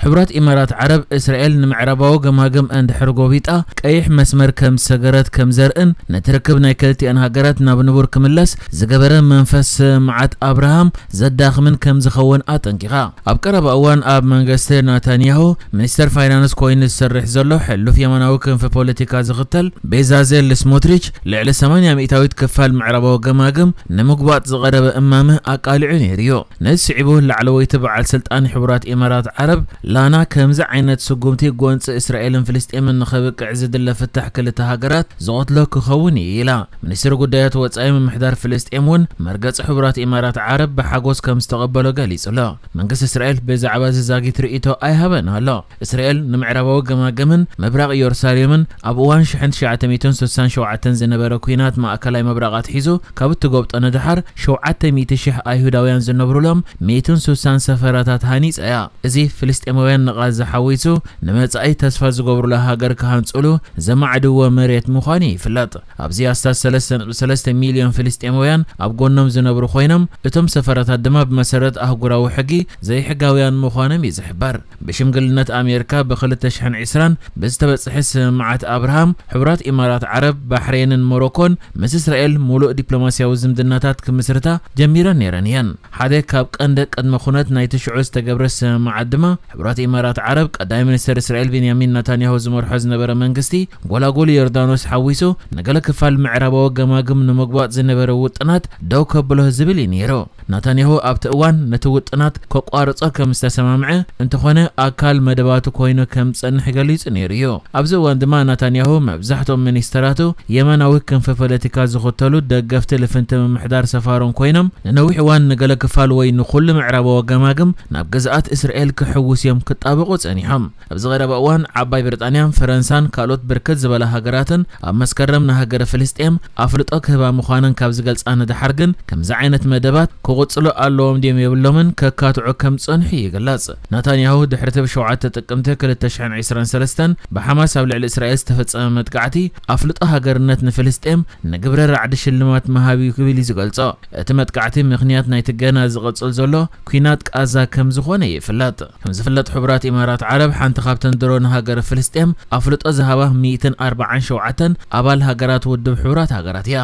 ሕቡራት ኢማራት ዓረብ፣ እስራኤል ንምዕራባዊ ገማግም እንድሕር ጎቢጣ፣ ቀይሕ መስመር ከም ዝሰገረት ከም ዘርእን ነቲ ርክብ ናይ ክልቲኣን ሃገራት ናብ ንቡር ክምለስ ዝገበረ መንፈስ ስምዓት ኣብርሃም ዘዳኽምን ከም ዝኸውን ኣጠንቂቓ። ኣብ ቀረባ እዋን ኣብ መንግስቲ ናታንያሁ ሚኒስተር ፋይናንስ ኮይኑ ዝሰርሕ ዘሎ ሕሉፍ የማናዊ ክንፊ ፖለቲካ ዝኽተል ቤዛዜል ስሞትሪች፣ ልዕሊ ሰማንያ ሚእታዊት ክፋል ምዕራባዊ ገማግም ንምጉባጥ ዝቐረበ እማመ ኣቃሊዑ ነይሩ እዩ። ነዚ ስዒቡ፣ ላዕለወይቲ በዓል ስልጣን ሕቡራት ኢማራት ዓረብ ላና፣ ከምዚ ዓይነት ስጉምቲ ጎንፂ እስራኤልን ፍልስጤምን ንኸብቅዕ ዝድለ ፍታሕ ክልተ ሃገራት ዝቐትሎ ክኸውን እዩ ኢላ። ሚኒስትሪ ጉዳያት ወጻኢ ምምሕዳር ፍልስጤም እውን መርገጺ ሕቡራት ኢማራት ዓረብ ብሓጎስ ከም ዝተቐበሎ ገሊጹ ኣሎ። መንግስቲ እስራኤል ብዛዕባ እዚ ዛጊት ርእይቶ ኣይሃበን ኣሎ። እስራኤል ንምዕራባዊ ገማግምን ምብራቕ ኢየሩሳሌምን ኣብ እዋን ሽሕን ትሽዓተ ሚእትን ስሳን ሸውዓተን ዝነበረ ኲናት ማእከላይ ምብራቕ ኣትሒዙ ካብ እትጎብጦ ንደሓር፣ ሸውዓተ ሚእቲ ሽሕ ኣይሁዳውያን ዝነብሩሎም ሚእትን ስሳን ሰፈራታት ሃኒጻ እያ። እዚ ፍልስጤማውያን ንቓዛ ሓዊሱ ንመጻኢ ተስፋ ዝገብሩላ ሃገር ክሃንጹሉ ዘማዕድዎ መሬት ምዃኑ ይፍለጥ። ኣብዚ ኣስታት ሰለስተ ነጥቢ ሰለስተ ሚልዮን ፍልስጤማውያን ኣብ ጎኖም ዝነብሩ ኮይኖም፣ እቶም ሰፈራታት ድማ ብመሰረት ኣህጉራዊ ሕጊ ዘይሕጋውያን ምዃኖም እዩ ዝሕበር። ብሽምግልነት ኣሜሪካ ብ ክልተ ሽሕን ዕስራን ብዝተበጽሐ ስምምዓት ኣብርሃም፣ ሕቡራት ኢማራት ዓረብ፣ ባሕሬንን ሞሮኮን ምስ እስራኤል ሙሉእ ዲፕሎማስያዊ ዝምድናታት ክምስርታ ጀሚረን ነይረን እየን። ሓደ ካብ ቀንዲ ቅድመ ኩነት ናይቲ ሽዑ ዝተገብረ ስምምዓት ድማ፣ ሕቡራት ኢማራት ዓረብ፣ ቀዳማይ ሚኒስተር እስራኤል ቤንያሚን ናታንያሁ ዝመርሖ ዝነበረ መንግስቲ፣ ጎላጉል ዮርዳኖስ ሓዊሱ ንገለ ክፋል ምዕራባዊ ገማግም ንምጉባጥ ዝነበረ ውጥናት ደው ከብሎ ዝብል እዩ ነይሩ። ናታንያሁ ኣብቲ እዋን ነቲ ውጥናት ከቋርጾ ከም ዝተሰማምዐ፣ እንተኾነ ኣካል መደባቱ ኮይኑ ከም ዝጸንሕ ገሊጹ ነይሩ እዩ። ኣብዚ እዋን ድማ ናታንያሁ መብዛሕትኦም ሚኒስተራቱ የማናዊ ክንፊ ፖለቲካ ዝኽተሉ ደገፍቲ ልፍንቲ ምምሕዳር ሰፋሮን ኮይኖም፣ ንነዊሕ እዋን ንገለ ክፋል ወይ ንኹሉ ምዕራባዊ ገማግም ናብ ግዝኣት እስራኤል ክሕውስ እዮም ክጣበቑ ጸኒሖም። ኣብዚ ቀረባ እዋን ዓባይ ብሪጣንያን ፈረንሳን ካልኦት ብርክት ዝበላ ሃገራትን ኣብ መስከረም ንሃገረ ፍልስጤም ኣፍልጦ ክህባ ምዃነን ካብ ዝገልጻ ንደሓር ግን፣ ከምዚ ዓይነት መደባት ክቕጽሉ ኣለዎም ድዮም የብሎምን ከካትዑ ከም ዝጸንሑ ይግለጽ። ናታንያሁ ድሕሪ እቲ ብ ሸውዓተ ጥቅምቲ ክልተ ሽሕን ዕስራን ሰለስተን ብሓማስ ኣብ ልዕሊ እስራኤል ዝተፈጸመ መጥቃዕቲ ኣፍልጦ ሃገርነት ንፍልስጤም ንግብረ ራዕዲ ሽልማት ምሃብ እዩ ክብል እዩ ዝገልጾ። እቲ መጥቃዕቲ ምኽንያት ናይቲ ገና ዝቕጽል ዘሎ ኲናት ቃዛ ከም ዝኾነ ይፍለጥ። ከም ዝፍለጥ፣ ሕቡራት ኢማራት ዓረብ ሓንቲ ካብተን ድሮ ንሃገረ ፍልስጤም ኣፍልጦ ዝሃባ ሚእትን ኣርባዓን ሸውዓተን ኣባል ሃገራት ውድብ ሕቡራት ሃገራት እያ።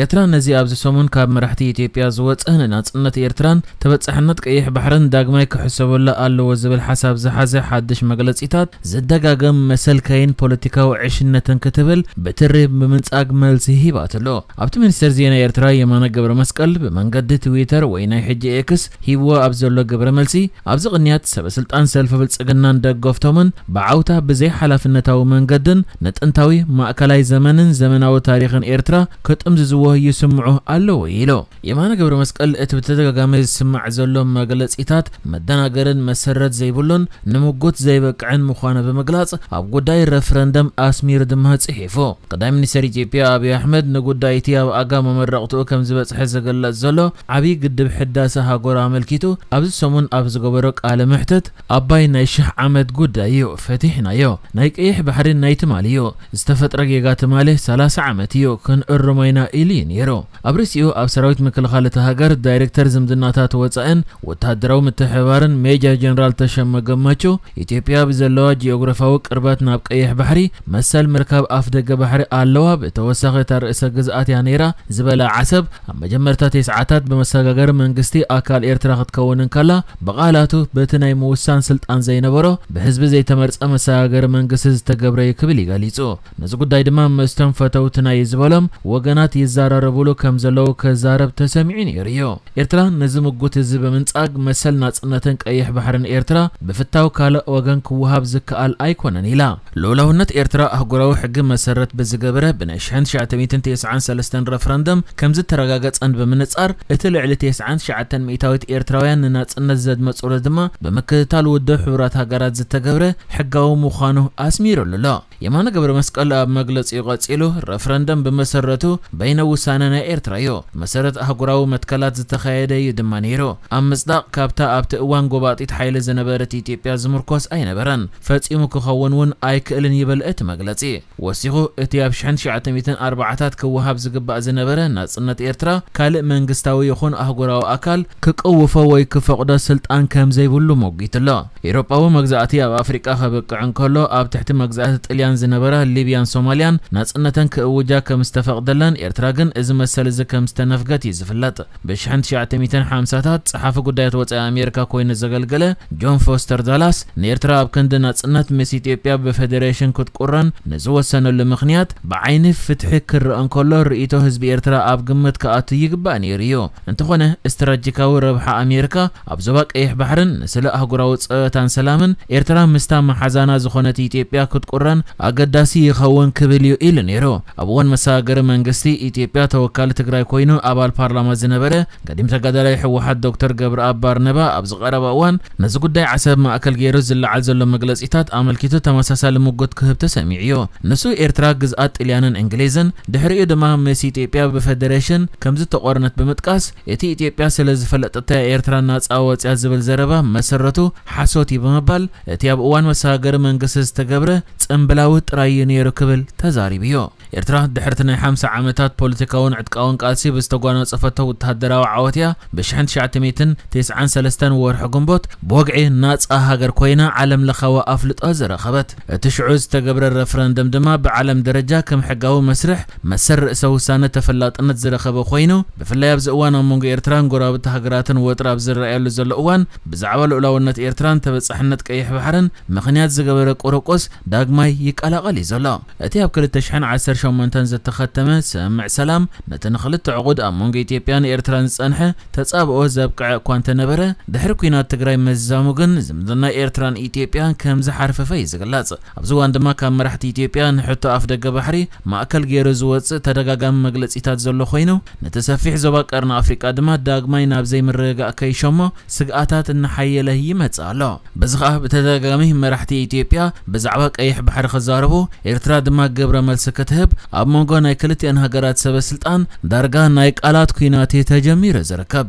ኤርትራ ነዚ ኣብዚ ሰሙን ካብ መራሕቲ ኢትዮጵያ ዝወጸ ንናጽነት ኤርትራን ተበጻሕነት ቀይሕ ባሕርን ዳግማይ ክሕሰበሉ ኣለዎ ዝብል ሓሳብ ዝሓዘ ሓድሽ መግለጺታት ዝደጋገም መሰል ከይን ፖለቲካዊ ዕሽነትን ክትብል ብትሪ ብምንጻግ መልሲ ሂባትሎ። ኣብቲ ሚኒስተር ዜና ኤርትራ የማነ ገብረ መስቀል ብመንገዲ ትዊተር ወይ ናይ ሕጂ ኤክስ ሂብዎ ኣብ ዘሎ ግብረ መልሲ፣ ኣብዚ ቅንያት ሰበ ስልጣን ሰልፊ ብልጽግናን ደገፍቶምን ብዓውታ ብዘይ ሓላፍነታዊ መንገድን ንጥንታዊ ማእከላይ ዘመንን ዘመናዊ ታሪኽን ኤርትራ ክጥምዝዝዎ ይስምዑ ኣለዉ ኢሉ። የማነ ገብረ መስቀል እቲ ብተደጋጋሚ ዝስማዕ ዘሎ መግለጺታት መደናገርን መሰረት ዘይብሉን ንምጉት ዘይበቅዕን ምዃኑ ብምግላጽ፣ ኣብ ጉዳይ ረፍረንደም ኣስሚሩ ድማ ጽሒፉ። ቀዳማይ ሚኒስተር ኢትዮጵያ ኣብይ ኣሕመድ ንጉዳይ እቲ ኣብ ኣጋ መመረቕትኡ ከም ዝበጽሐ ዝግለጽ ዘሎ ዓብዪ ግድብ ሕዳሰ ሃገሩ ኣመልኪቱ ኣብዚ ሰሙን ኣብ ዝገበሮ ቃለ መሕትት፣ ኣባይ ናይ ሽሕ ዓመት ጉዳይ እዩ፣ ፈቲሕናዮ። ናይ ቀይሕ ባሕሪ ናይ ትማሊ እዩ። ዝተፈጥረ ጌጋ ትማሊ ሰላሳ ዓመት እዩ፣ ክንእርሞ ኢና ኢሉ እዩ ነይሩ። ኣብ ርእሲኡ ኣብ ሰራዊት ምክልኻል እታ ሃገር ዳይሬክተር ዝምድናታት ወጻእን ወተሃደራዊ ምትሕብባርን ሜጀር ጀነራል ተሸመ ገመቹ፣ ኢትዮጵያ ብዘለዋ ጂኦግራፋዊ ቅርበት ናብ ቀይሕ ባሕሪ መሰል ምርካብ ኣፍ ደገ ባሕሪ ኣለዋ፣ ብተወሳኺ እታ ርእሰ ግዝኣት እያ ነይራ ዝበላ ዓሰብ፣ ኣብ መጀመርታ ተስዓታት ብመሰጋገሪ መንግስቲ ኣካል ኤርትራ ክትከውን እንከላ፣ ብቓላቱ በቲ ናይ ምውሳን ስልጣን ዘይነበሮ፣ ብህዝቢ ዘይተመርጸ መሰጋገሪ መንግስቲ ዝተገብረ እዩ ክብል እዩ ገሊጹ። ነዚ ጉዳይ ድማ ምስቶም ፈተውትና እዩ ዝበሎም ወገናት ይዘራረቡሉ ከም ዘለዉ ክዛረብ ተሰሚዑ ነይሩ እዩ። ኤርትራ ነዚ ምጉት እዚ ብምንጻግ፣ መሰል ናጽነትን ቀይሕ ባሕርን ኤርትራ ብፍታው ካልእ ወገን ክወሃብ ዝከኣል ኣይኮነን ኢላ። ልኡላውነት ኤርትራ ኣህጉራዊ ሕጊ መሰረት ብዝገበረ ብናይ ሽሕን ትሽዓተ ሚእትን ተስዓን ሰለስተን ረፍረንደም ከም ዝተረጋገጸን ብምንጻር፣ እቲ ልዕሊ ተስዓን ትሽዓተን ሚእታዊት ኤርትራውያን ንናጽነት ዘድመጹሉ ድማ ብምክትታል ውድብ ሕቡራት ሃገራት ዝተገብረ ሕጋዊ ምዃኑ ኣስሚሩሉ ኣሎ። የማነ ገብረ መስቀል ኣብ መግለጺኡ ቀጺሉ፣ ረፍረንደም ብመሰረቱ በይነ ውሳነ ናይ ኤርትራ እዩ። መሰረት ኣህጉራዊ መትከላት ዝተኻየደ እዩ ድማ ነይሩ። ኣብ ምጽዳቕ ካብታ ኣብቲ እዋን ጎባጢት ሓይሊ ዝነበረት ኢትዮጵያ ዝምርኮስ ኣይነበረን። ፈጺሙ ክኸውን እውን ኣይክእልን ይብል እቲ መግለጺ። ወሲኹ፣ እቲ ኣብ ሽሕን ትሽዓተ ሚእትን ኣርባዓታት ክወሃብ ዝግባእ ዝነበረ ናጽነት ኤርትራ ካልእ መንግስታዊ ይኹን ኣህጉራዊ ኣካል ክቅውፎ ወይ ክፈቕዶ ስልጣን ከም ዘይብሉ ሞጊትሎ። ኤውሮጳዊ መግዛእቲ ኣብ ኣፍሪቃ ከብቅዕ እንከሎ፣ ኣብ ትሕቲ መግዛእቲ ጥልያን ዝነበራ ሊብያን ሶማልያን ናጽነተን ክእውጃ ከም ዝተፈቕደለን፣ ኤርትራ ግን እዚ መሰል እዚ ከም ዝተነፍገት እዩ ዝፍለጥ። ብሽሕን ትሽዓተ ሚእትን ሓምሳታት ጸሓፊ ጉዳያት ወጻኢ ኣሜሪካ ኮይኑ ዘገልገለ ጆን ፎስተር ዳላስ፣ ንኤርትራ ኣብ ክንዲ ናጽነት ምስ ኢትዮጵያ ብፌደሬሽን ክትቁረን ንዝወሰነሉ ምኽንያት ብዓይኒ ፍትሒ ክረአ እንከሎ፣ ርእይቶ ህዝቢ ኤርትራ ኣብ ግምት ክኣቱ ይግባእ ነይሩ እዩ። እንተኾነ፣ ስትራቴጂካዊ ረብሓ ኣሜሪካ ኣብ ዞባ ቀይሕ ባሕርን ንስለ ኣህጉራዊ ጸጥታን ሰላምን ኤርትራ ምስታ መሓዛና ዝኾነት ኢትዮጵያ ክትቁረን ኣገዳሲ ይኸውን ክብል እዩ ኢሉ ነይሩ። ኣብ እዋን መሰጋገሪ መንግስቲ ኢትዮጵያ ተወካሊ ትግራይ ኮይኑ ኣባል ፓርላማ ዝነበረ ቀዲም ተጋዳላይ ህወሓት ዶክተር ገብረኣብ ባርነባ ኣብዚ ቀረባ እዋን ነዚ ጉዳይ ዓሰብ ማእከል ገይሩ ዝለዓል ዘሎ መግለጺታት ኣመልኪቱ ተመሳሳሊ ምጉት ክህብ ተሰሚዑ እዩ። ንሱ ኤርትራ ግዝኣት ጥልያንን እንግሊዝን፣ ድሕሪኡ ድማ ምስ ኢትዮጵያ ብፌደሬሽን ከም ዝተቖርነት ብምጥቃስ፣ እቲ ኢትዮጵያ ስለ ዝፈለጠታ ኤርትራ ናጻ ወጽያ ዝብል ዘረባ መሰረቱ ሓሶት እዩ ብምባል፣ እቲ ኣብ እዋን መሰጋገሪ መንግስቲ ዝተገብረ ጽምብላዊ ጥራይ እዩ ነይሩ ክብል ተዛሪቡ እዩ። ኤርትራ ድሕርቲ ናይ ሓምሳ ዓመታት ፖለቲካውን ዕጥቃውን ቃልሲ ብዝተጓናጸፈቶ ወተሃደራዊ ዓወት እያ ብሽሕን ትሽዓተ ሚእትን ተስዓን ሰለስተን ወርሒ ግንቦት ብወግዒ ናጻ ሃገር ኮይና ዓለም ለኻዊ ኣፍልጦ ዝረኸበት። እቲ ሽዑ ዝተገብረ ረፍረንደም ድማ ብዓለም ደረጃ ከም ሕጋዊ መስርሕ መሰል ርእሰ ውሳነ ተፈላጥነት ዝረኸበ ኮይኑ፣ ብፍላይ ኣብዚ እዋን ኣብ መንጎ ኤርትራን ጎረባብቲ ሃገራትን ወጥሪ ኣብ ዝረኣየሉ ዘሎ እዋን፣ ብዛዕባ ልኡላውነት ኤርትራን ተበጻሕነት ቀይሕ ባሕርን ምኽንያት ዝገበረ ቁርቁስ ዳግማይ ይቀላቐል እዩ ዘሎ። እቲ ኣብ ክልተ ሽሕን ዓሰርተ ሸሞንተን ዝተኸተመ ስምምዕ ሰላም፣ ነቲ ንኽልተ ዕቑድ ኣብ መንጎ ኢትዮጵያን ኤርትራን ዝጸንሐ ተጻብኦ ዘብቅዐ እኳ እንተነበረ፣ ድሕሪ ኲናት ትግራይ ምዝዛሙ ግን ዝምድና ኤርትራን ኢትዮጵያን ከም ዝሓርፈፈ እዩ ዝግለጽ። ኣብዚ እዋን ድማ ካብ መራሕቲ ኢትዮጵያ ንሕቶ ኣፍ ደገ ባሕሪ ማእከል ገይሩ ዝወጽእ ተደጋጋሚ መግለጺታት ዘሎ ኮይኑ፣ ነቲ ሰፊሕ ዞባ ቀርኒ ኣፍሪቃ ድማ ዳግማይ ናብ ዘይምርግጋእ ከይሸሞ ስግኣታት እናሓየለ ይመጽእ ኣሎ። በዚ ኸኣ ብተደጋጋሚ መራሕቲ ኢትዮጵያ ብዛዕባ ቀይሕ ባሕሪ ክዛረቡ፣ ኤርትራ ድማ ግብረ መልሲ ክትህብ ኣብ መንጎ ናይ ክልቲአን ሃገራት ሰበ ስልጣን ዳርጋ ናይ ቃላት ኲናት እዩ ተጀሚሩ ዝርከብ።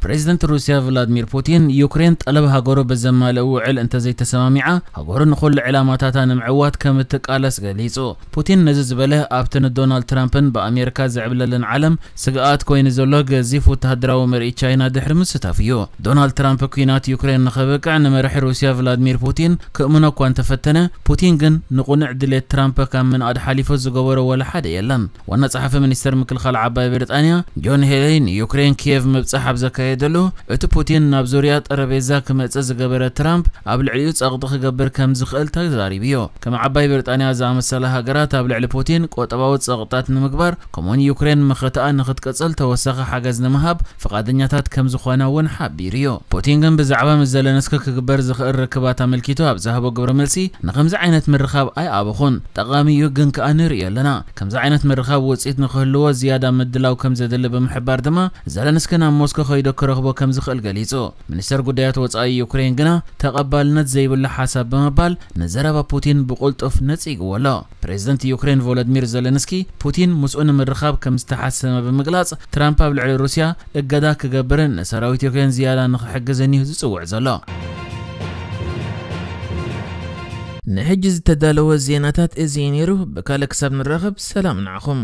ፕሬዚደንት ሩስያ ቭላድሚር ፑቲን፣ ዩክሬን ጠለብ ሃገሩ ብዘማልእ ውዕል እንተዘይተሰማሚዓ፣ ሃገሩ ንኹሉ ዕላማታታ ንምዕዋት ከም እትቃለስ ገሊጹ። ፑቲን ነዚ ዝበለ፣ ኣብቲ ንዶናልድ ትራምፕን ብኣሜሪካ ዝዕብለልን ዓለም ስግኣት ኮይኑ ዘሎ ገዚፍ ወተሃደራዊ ምርኢት ቻይና ድሕሪ ምስታፍ እዩ። ዶናልድ ትራምፕ ኲናት ዩክሬን ንኸብቅዕ ንመራሒ ሩስያ ቭላድሚር ፑቲን ክእምኖ እኳ እንተፈተነ፣ ፑቲን ግን ንቕኑዕ ድሌት ትራምፕ ካብ ምንኣድ ሓሊፉ ዝገበሮ ወላ ሓደ የለን። ዋና ጸሓፊ ሚኒስተር ምክልኻል ዓባይ ብሪጣንያ ጆን ሄሊ ንዩክሬን ኪየቭ ምብጻሕ ኣብ ዘካየደሉ፣ እቲ ፑቲን ናብ ዙርያ ጠረጴዛ ክመጽእ ዝገበረ ትራምፕ ኣብ ልዕሊኡ ጸቕጢ ክገብር ከም ዝኽእል ተዛሪቡ እዩ። ከም ዓባይ ብሪጣንያ ዝኣመሰላ ሃገራት ኣብ ልዕሊ ፑቲን ቁጠባዊ ጸቕጥታት ንምግባር፣ ከምኡውን ዩክሬን መኸተኣ ንኽትቅጽል ተወሳኺ ሓገዝ ንምሃብ ፍቓደኛታት ከም ዝኾና እውን ሓቢሩ እዩ። ፑቲን ግን ብዛዕባ ምስ ዘለንስኪ ክግበር ዝኽእል ርክባት ኣመልኪቱ ኣብ ዝሃቦ ግብረ መልሲ፣ ንኸምዚ ዓይነት ምርኻብ ኣይኣበኹን። ጠቓሚ እዩ፣ ግን ከኣ ንርእዮ ኣለና። ከምዚ ዓይነት ምርኻብ ውጽኢት ንኽህልዎ ዝያዳ ምድላው ከም ዘድሊ ብምሕባር ድማ፣ ዘለንስኪ ናብ ሞስኮ ከይዱ ክረኽቦ ከም ዝኽእል ገሊጹ። ሚኒስተር ጉዳያት ወጻኢ ዩክሬን ግና ተቐባልነት ዘይብሉ ሓሳብ ብምባል ንዘረባ ፑቲን ብቕልጡፍ ነጺግዎ ኣሎ። ፕሬዚደንት ዩክሬን ቮሎዲሚር ዘለንስኪ፣ ፑቲን ምስኡ ንምርኻብ ከም ዝተሓሰመ ብምግላጽ፣ ትራምፕ ኣብ ልዕሊ ሩስያ እገዳ ክገብርን ንሰራዊት ዩክሬን ዝያዳ ንኽሕግዝን እዩ ዝጽውዕ ዘሎ። ንሕጂ ዝተዳለወ ዜናታት እዚ እዩ ነይሩ። ብካልእ ክሳብ ንራኸብ፣ ሰላም ንዓኹም።